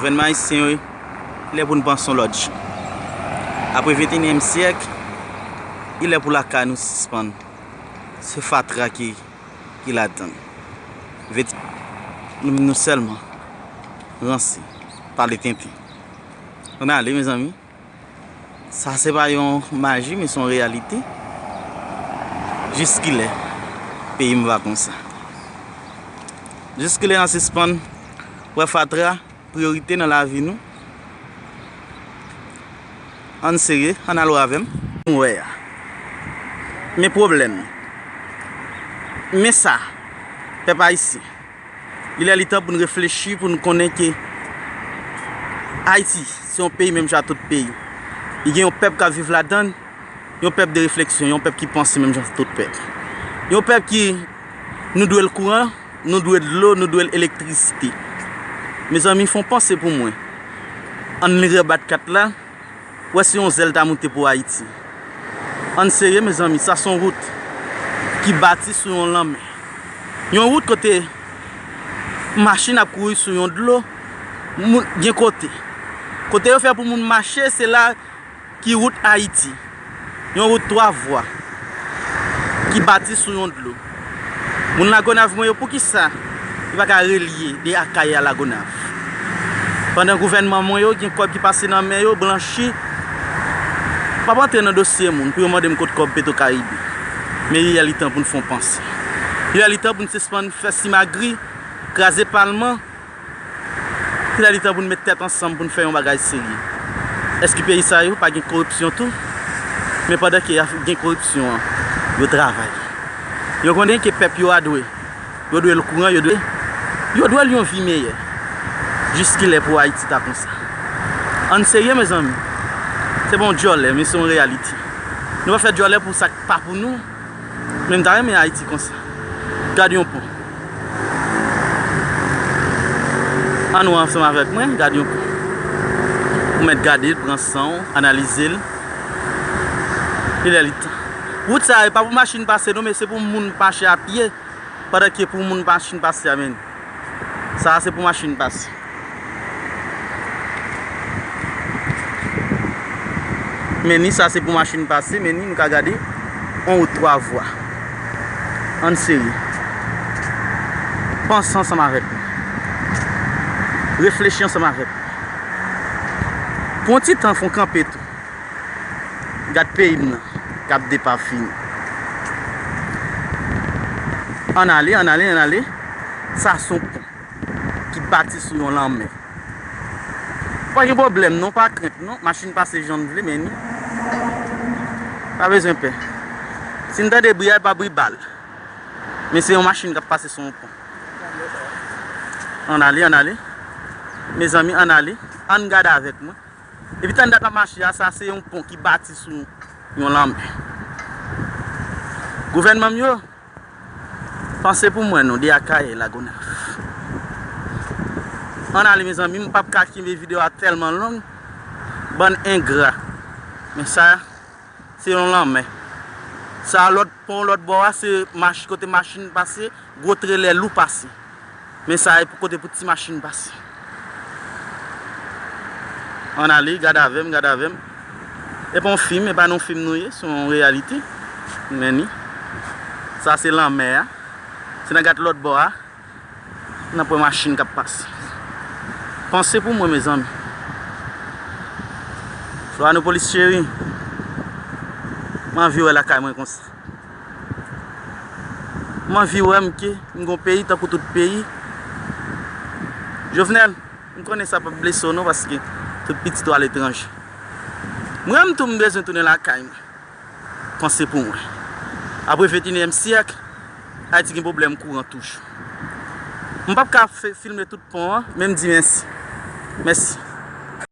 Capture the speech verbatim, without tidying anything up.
Gouvènman ayisyen, wi, lè pou n panse yon lòt jan. Apre venteyinyèm syèk, li lè pou lakay nou sispann. Se fatra ki, ki ladan l. Veti-, nou, nou sèlman ranse, pale tenten. Ann ale, mezanmi. Sa se pa yon maji, men se yon reyalite. Jiskilè peyi m va konsa? Jiskilè n a sispann wè fatra priyorite nan lavi nou? Ann serye, ann al wè avè m. M wè a. Men pwoblèm. Men sa, pèp ayisyen. Li lè li tan pou n reflechi, pou n konnen ke Ayiti se yon peyi menm jan ak tout peyi. Li gen yon pèp k ap viv ladan l, yon pèp de refleksyon, yon pèp ki panse menm jan ak tout pèp. Yon pèp ki, nou dwe l kouran, nou dwe l dlo, nou dwe l elektrisite. Mezanmi, fè yon panse pou mwen. Ann rebat kat la. Wè si yon zèl ta moute pou Ayiti. Ann serye, mezanmi, sa se yon wout ki bati sou yon lanmè. Yon wout kote machin ap kouri sou yon dlo, moun, gen kote. Kote yo fè pou moun mache, se la ki wout Ayiti. Yon wout twa vwa ki bati sou yon dlo. Moun Lagonav mwen yo, poukisa yo pa ka relye de Akayè a Lagonav? Pandan gouvènman mwen yo gen kòb ki pase nan men yo, blanchi. M p ap antre nan dosye moun pou yo mande m kot kòb Petro Caribe. Men li lè li tan pou n fè yon panse. Li lè li tan pou n sispann fè simagri, kraze palman. Li lè li tan pou n met tèt ansanm pou n fè yon bagay serye. Èske peyi sa yo pa gen koripsyon tou? Men pandan ke y ap gen koripsyon an, yo travay. Yo konnen ke pèp yo a dwe. Yo dwe l kouran, yo dwe, yo dwe l yon vi meyè. Jiskilè pou Ayiti ta konsa? Ann serye, mezanmi. Se pa yon djòlè, men se yon reyalite. Nou pa fè djòlè pou sa k pa pou nou. Men m ta renmen Ayiti konsa. Gad yon pon. Ann wè ansanm avèk mwen, gad yon pon. Ou mèt gade l, pran san w, analize l. Li lè li tan. Wout sa a, e pa pou machin pase non, men se pou moun mache a pye. Pandan ke pou moun machin pase a, men sa a se pou machin pase. Men ni sa se pou machin pase, men ni nou ka gade yon wout twa vwa. Ann serye. Panse ansanm avèk mwen. Reflechi ansanm avèk mwen. Pran ti tan, fè yon kanpe tou. Gad peyi m nan k ap depafini. Ann ale, ann ale, ann ale. Sa se yon pon ki bati sou yon lanmè. Pa gen pwoblèm non, pa krent non. Machin pase jan l vle, men ni. Pa bezwen pè. Si n tande bri a, e pa bri bal. Men se yon machin k ap pase sou yon pon. Ann ale, ann ale. Mezanmi, ann ale. Ann gade avèk mwen. Depi tann dat m ap mache a, sa se yon pon ki bati sou yon lanmè. Gouvènman m yo, panse pou mwen non, de Akayè Lagonav. Ann ale, mezanmi, m p ap ka kenbe videyo a tèlman long. Bann engra. Men sa, se yon lanmè. Sa, lòt pon, lòt bò a, se mach-, kote machin pase, gwo trelè lou pase. Men sa, e pou kote pou ti machin pase. Ann ale, gade avè m, gade avè m. E pa yon fim, e pa nan yon fim nou ye, se yon reyalite. Men ni. Sa, se lanmè a. Si n a gade lòt bò a, n ap wè machin k ap pase. Panse pou mwen, mezanmi. Florianopolis cheri, m anvi wè lakay mwen konsa. M anvi wè m ke m gon peyi tankou tout peyi. Jovenel, m konnen sa p ap blese w non, paske tout pitit ou aletranje. Mwen menm tou, m bezwen tounen lakay mwen. Panse pou mwen. Apre venteyinyèm syèk, Ayiti gen pwoblèm kouran toujou. M p ap ka fe-, filme tout pon an, men m di mèsi. Mèsi.